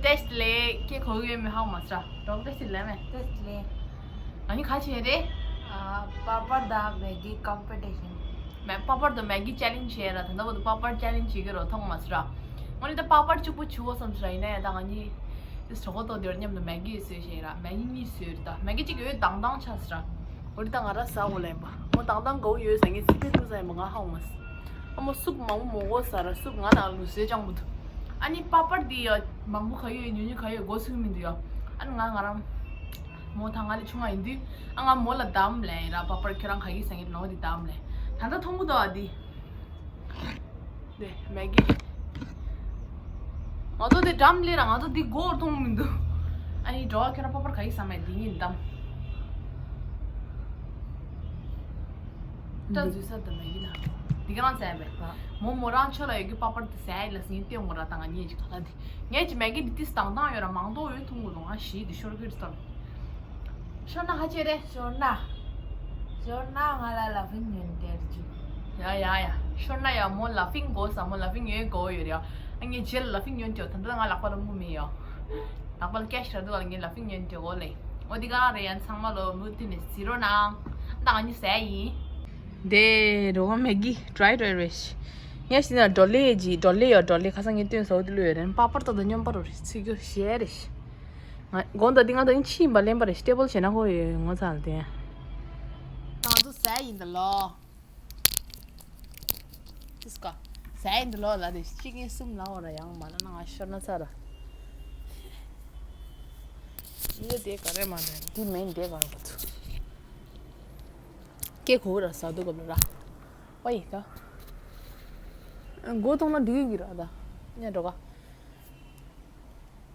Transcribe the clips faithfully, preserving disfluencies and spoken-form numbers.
ཏེ་སི་ལེ་ཀེ་གོ་ཡོད་མི་ཧ་མ་སྲ་ཌོག་ཏེ་སི་ལེ་མེ། ཏེ་སི་ལེ། ཨ་ནི་ཁ་ཆེ་རེད། པ་པར་དང་མེ་གི་ཀམ་པི་ཊི་ཤན། མེ་པ་པར་དང་མེ་གི་ཅེ་ལེན་ཇི་བྱས་ར། ད་ལྟ་བར་དུ་པ་པར་ཅེ་ལེན་ཇི་བྱེད་ཀྱི་རོ་ཐོང་མ་སྲ། ཨ་ནི་ད་པ་པར་གཅིག་པོ་བྱུག་གོ་བསམ་སྲ། ཡིན་ན་ཡང་ད་ང་གཉིས་ཏེ་སི་གྲོགས་པོ་དོ་དེར་མཉམ་དུ་མེ་གི་བཟོས་བྱས་ར། མེ་གི་གཉིས་བཟོས་རེད། ད་མེ་གི་གཅིག་ཡོད་དང་དང་ཆ་སྲ། འོ་རི་ད་ང་ར་ཟ་འོ་ལེན་པ་མོ་དང་དང་གོ་ཡོད་ཟ་ངེ་སི་པི་ཏུ་ཟ་ཡིན་པ་ང་ཧ་མ་སྲ། ཨ་མོ་སུབ་མང་པོ་མོ་གོ་ས་ར། སུབ་ང་ནང་ལུ་ཟོས་ཅང་མི་འདུག་ཨ་ནི་པ་པར་འདི་ཡ་མང་པོ་ག་ཡོད་ཉུང་ཉུང་ག་ཡོད་གོ་ཚུགས་མི་འདུག་ཡ། ཨ་ནི་ང་ང་རང་མོ་ཐང་ང་ལི་ཆུང་ང་ཡིན་དུས་ཨ་ང་མོ་ལ་དམ་ལེན་ར། པ་པར་ཁྱོད་རང་ག་གི་ཟ་ངེ་ནོ་འདི་དམ་ལེན། ད་ལྟ་མཐོང་གི་འདུག་ཨ་འདི། འདི་མེ་གི། ང་ཚོ་འདི་འགྲམ་ལས་ར་ང་ཚོ་འདི་སྒོར་མཐོང་མི་འདུག་ཨ་ནི་འགྲོ་བ་ཁྱོད་རང་པ་པར་ག་གི་ཟ་མེད་འདི་ཡིན་དམ། ད་འཛུལ་ས་དང་མེ་གི་ན། འདི་ག་རང་ཟས་པས། མོ་མོ་རང་ཆོ་ལ་ཡོད་ཀྱི་པ་པར་དེ་ཟས་ཡིན་ལ་ཟིན་སྟོན་ངོ་ར་དང་ངེད་ཀྱི་ག་ལ་དེ། ངེད་ཀྱི་མེ་གི་འདི་ཏིས་དང་དང་ཡོད་ར་མང་དོ་ཡོད་ཐུང་གོ་དང་ང་ཞིག་འདི་ཤོར་གི་རེད་སམ། ཤོར་ན་ཧ་ཅེ་རེད། ཤོར་ན། ཤོར་ན་ང་ལ་ལ་ཕིན་ཉོན་དེར་ཅིག་ཡ་ཡ་ཡ། ཤོར་ན་ཡ་མོ་ལ་ཕིན་གོ་ས་མོ་ལ་ཕིན་ཉོན་གོ་ཡོད་ར། ཨ་ངེད་ཇེལ་ལ་ཕིན་ཉོན་ཅོ་ད་འདི་ང་ལག་པ་ལ་མུ་མི་ཡོ། ལག་པ་ལ་ཀེཤ་ར་འདུག་ལ་ངེད་ལ་ཕིན་ཉོན་ཅོ་གོ་ལེ། འོ་འདི་ག་རེ་ཡན་ཚང་མ་ལོ་མུ་ཏི་ནས་ཟི་རོ་ནང་། ད་ང་གཉིས་ཟས་ཡིན། དེ་རོ་མེ་གི་ཏྲའི་ཏྲའི་རེ་ཤི། ངས་ཤི་ན་ཌོ་ལེ་ཡེ་ཇི་ཌོ་ལེ་ཡོ་ཌོ་ལེ་ཁ་སང་ངས་སྟོན་སོ་དི་ལུ་ཡོད་རེད། པ་པར་ཏོ་དང་སྙོམས་པ་རོ་རེ་ཚིག་རྒྱུ་ཞེ་རེ་ཤི། ང་དགོང་དག་འདི་ང་དང་ཕྱི་ཡིན་པ་ལེན་པ་རེ་ཤི་ཊེ་བལ་ཞེ་ན་ཁོ་ཡོད་ངོ་ཚ་ལ་དེ། ང་ཚོ་ཟས་ཡིན་ད་ལོ། ཏིས་ཀ་ཟས་ཡིན་ད་ལོ་ལ་དེ་གཅིག་གཉིས་གསུམ་ལ་འོ་ར་ཡང་མ་ལ་ན་ང་ཤོར་ན་ཚ་ར། འདི་ལ་དེ་ག་རེ་མ་རེད། འདི་མེན་དེ་ག་རེ་ག་ཚོད། ཀེ་གོ་ར་ས་དུ་ག་ལ་ར། ཨོ་ཡི་ཀ། མགོ་གཏོང་ན་འགྲིག་གི་ར་ད། ཉ་འགྲོ་ག།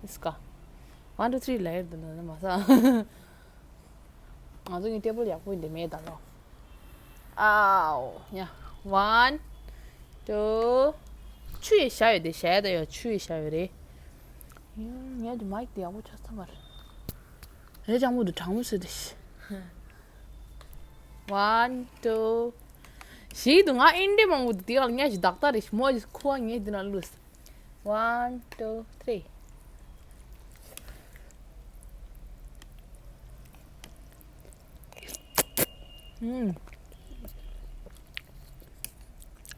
ཨིས་ཀ། ཝན་ཊུ་ཐི་རི་ལ་ཡར་དུ་ན་མ་ས། ང་ཚོ་གི་ཊེ་བལ་ཡག་པོ་འདི་མེད་ད་ལོ། ཨའོ། ཡ། ཝན། ཊུ། ཆུ་ཡི་ཤ་ཡོད་དེ་ཤ་ཡ་ད་ཡོད་ཆུ་ཡི་ཤ་ཡོད་རེད། ཡ། ངས་ཀྱི་མའིག་དེ་ཡག་པོ་ཆགས་ཚར་མ་རེད། རེད་ཅང་མོ་དུ་གྲང་མོ་ཟེར་དེ་ཤི། ཝན། ཊུ། ཞིག་ཏུ་ང་ཨིན་ཌི་མང་པོ་དེ་ག་ལ་ངས་ཞིག་བདག་ད་རེད་ཤི་མོ་ཞིག་ཁུ་བ་ངས་དེ་ན་ལུས། One, two, three. ཨུམ།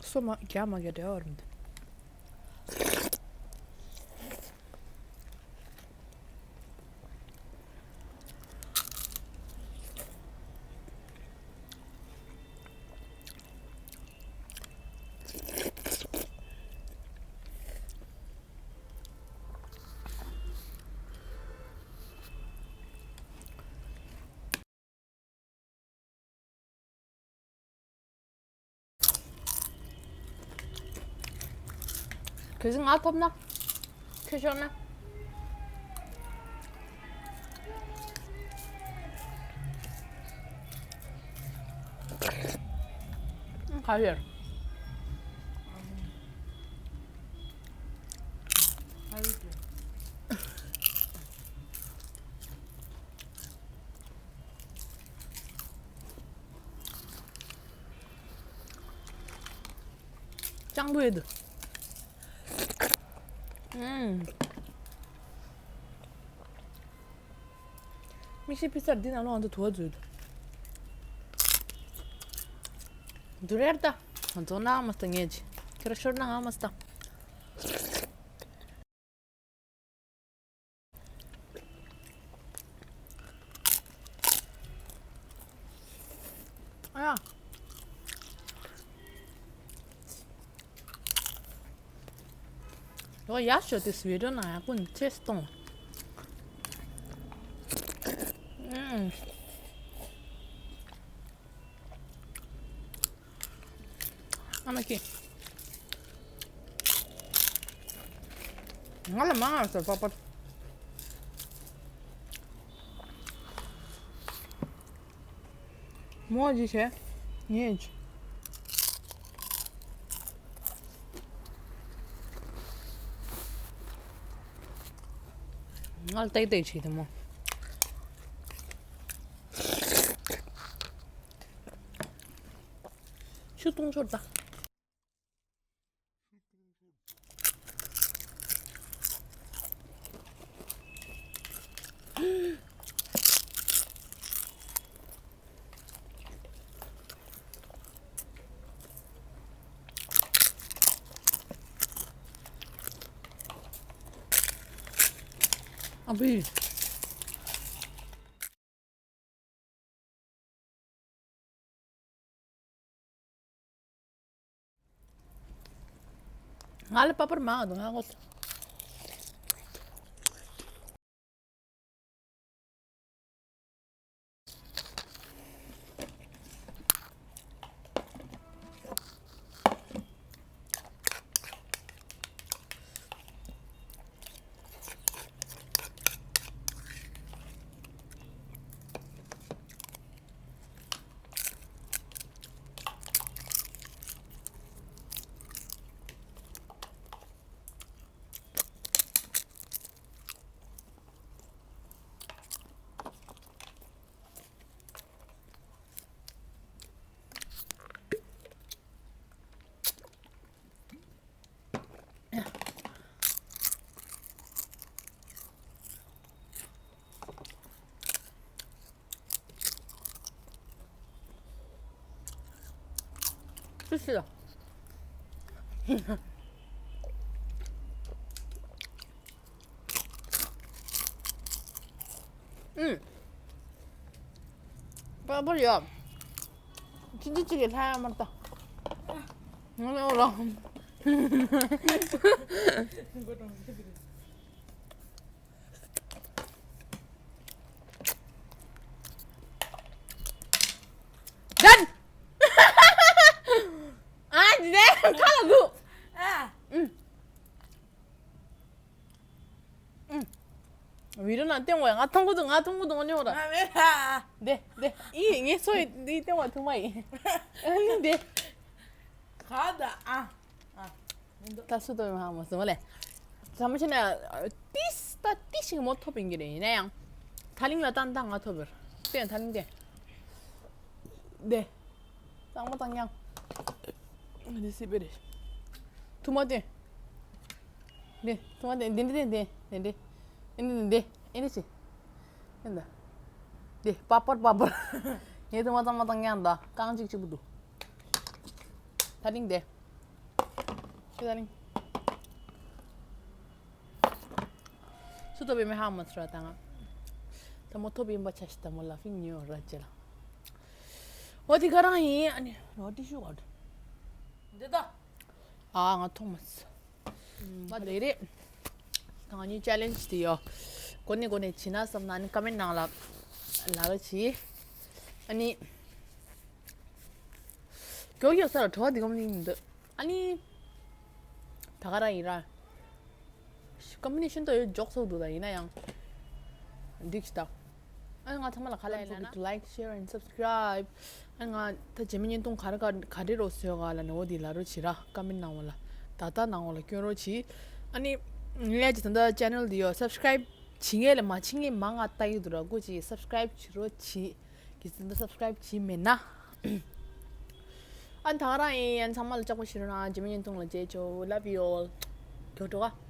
སོ་མ་རྒྱ་མ་རྒྱ་འདྲ་བར་མི་འདུག་གལ་སྲིད་ང་ཐོབ་ན། ཁྱོད་ཤོར་ན། ཁ་ཡར། ཅང་པོ་ཡོད་འདུག་ཨུམ། མི་ཤི་ཕི་ཚར་འདི་ནང་ལོགས་ང་ཚོ་དུ་བ་འཛུལ་འདུག་འདུག་རེད་ད། ང་ཚོ་ན་མ་སྟ་ངས་ཅི། ཁྱེད་ར་ཤོར་ན་ང་མ་སྟ། ཨ་ཡ། ཡོ་ཡ་ཤོ་དེ་སི་བི་ཌི་ཡོ་ནང་ཡག་པོ་ནི་ཅེས་གཏོང་། ཨུམ། ཨ་མ་ཁྱེད། ང་ལ་མང་ང་ཟེར་པ་པར། མོ་ཇི་བྱས། ངས་ཇི། ང་ལ་ཏེག་ཏེག་བྱེད་དེ་མོ། ཆུ་བཏུང་ཆོག་ད། ཨ་ཕི། ང་ལ་པ་པར་མང་འདུག་ང་ངོ་། ཅི་ཞིག་ལ། ཨུམ། པ་པར་ཡོད། ཁྱི་ཁྱི་གཅིག་གིས་ལྷ་ཡང་མ་ལྟ། ང་ལ་འོ་ལ། ཟན། ཨ་ནི་ཁ་ལ་འདུག་ཨ། ཨུམ། ཨུམ། བི་རུ་ན་ཏེང་བ་ང་ཐང་གུ་དུ་ང་ཐང་གུ་དུ་ངོ་ཉོ་ར། ང་མེད་ཨ། དེ་དེ་ཨི་ངེ་སོ་ཡི་ཏེང་བ་ཐུང་མ་ཡི། ཨ་ནི་དེ། ག་ད་ཨ། ཨ། ད་སུ་དོ་ཡོང་ཧ་མ་སོང་ལེ། ཚ་མོ་ཆེ་ན་ཏིས་ད་ཏིས་ཞིག་མོ་ཐོབ་ཡིན་གྱི་རེད། ཡིན་ན་ཡང་ཐ་ལིང་ལ་ཏན་ཏན་ང་ཐོབ་པར་བསྟན། ཐ་ལིང་དེ་དེ་གཙང་མ་གཙང་ཡང་དེ་སི་པེ་རེད། ཐུ་མ་དེ་དེ་ཐུ་མ་དེ་དེ་འདི་དེ་དེ་དེ་འདི་འདི་འདི་འདི་ཅི་འདི་འདི་པ་པར་པ་པར་ངས་ཐུ་མ་གཙང་མ་གཙང་ཡང་ད་རྐང་གཅིག་གཅིག་པུ་འདུག་ཐ་ལིང་དེ། ཁྱོད་ད་རིང་། སུ་ཐོབ་པའི་མི་ཧ་མ་ཚུར་བ་དང་། ད་མོ་ཐོབ་ཡིན་པ་ཆ་ཞིག་ད་མོ་ལ་ཕིང་ཉོ་ར་ཅེ་ལ། འོ་དེ་ག་རང་ཡིན། ཨ་ནི་རོ་ཏི་ཤུ་ག་འདི་ད། ཨ་ང་ཐོག་མ་ཚུ། མ་རེད་རེད། ད་ང་གཉིས་ཅེ་ལེན་ཇི་དེ་ཡོ། གོ་ནས་གོ་ནས་བྱིན་ན་བསམ་ན་ཨ་ནི་ཀ་མེན་ནང་ལ་ལ་རོ་བྱི། ཨ་ནི། མགྱོགས་མགྱོགས་ས་ལ་བྲོ་བ་འདི་གམ་ནི་མི་འདུག་ཨ་ནི། ད་ག་རང་ཡིན་ར། ཀམ་པ་ནི་ཤིན་ཏུ་ཡོད་འཇོག་ཚོགས་འདུག་ད་ཡིན་ན་ཡང་། འགྲིག་ཤི་ད། ཨ་ང་ཚང་མ་ལ་ཁ་ལ་ཡིན་ན། Don't forget to like, share and subscribe. ཨ་ང་ད་རྗེས་མའི་བརྙན་ཐུང་ག་རེ་ག་ག་རེ་རོགས་བཟོས་ག་ལ་ནི་འོ་དེ་ལ་རོགས་བྱེད་ར་ཀམ་པ་ནི་ནང་བ་ལ་ད་ལྟ་ནང་བ་ལ་སྐྱོན་རོགས་བྱེད། ཨ་ནི། ངས་ཀྱི་ད་ལྟ་ཆེ་ནལ་འདི་ཡོ་སབ་སི་ཀ་རའིབ་བྱེད་ངེས་ལ་མ་བྱེད་ངེས་མང་ང་ལྟ་ཡི་འདུག་ར་སྐུ་ཅི་སབ་སི་ཀ་རའིབ་བྱེད་རོགས་བྱེད། གི་ཙི་འདི་སབ་སི་ཀ་རའིབ་བྱས་མེད་ན། ཨ་ད་ག་རང་ཡིན། ཡང་ཚང་མ་ལ་ལྕགས་པོ་ཞུ་རོགས་གནང་། རྗེས་མའི་བརྙན་ཐུང་ལ་མཇལ་ཆོག Love you all. གྱོད་འགྲོ་ག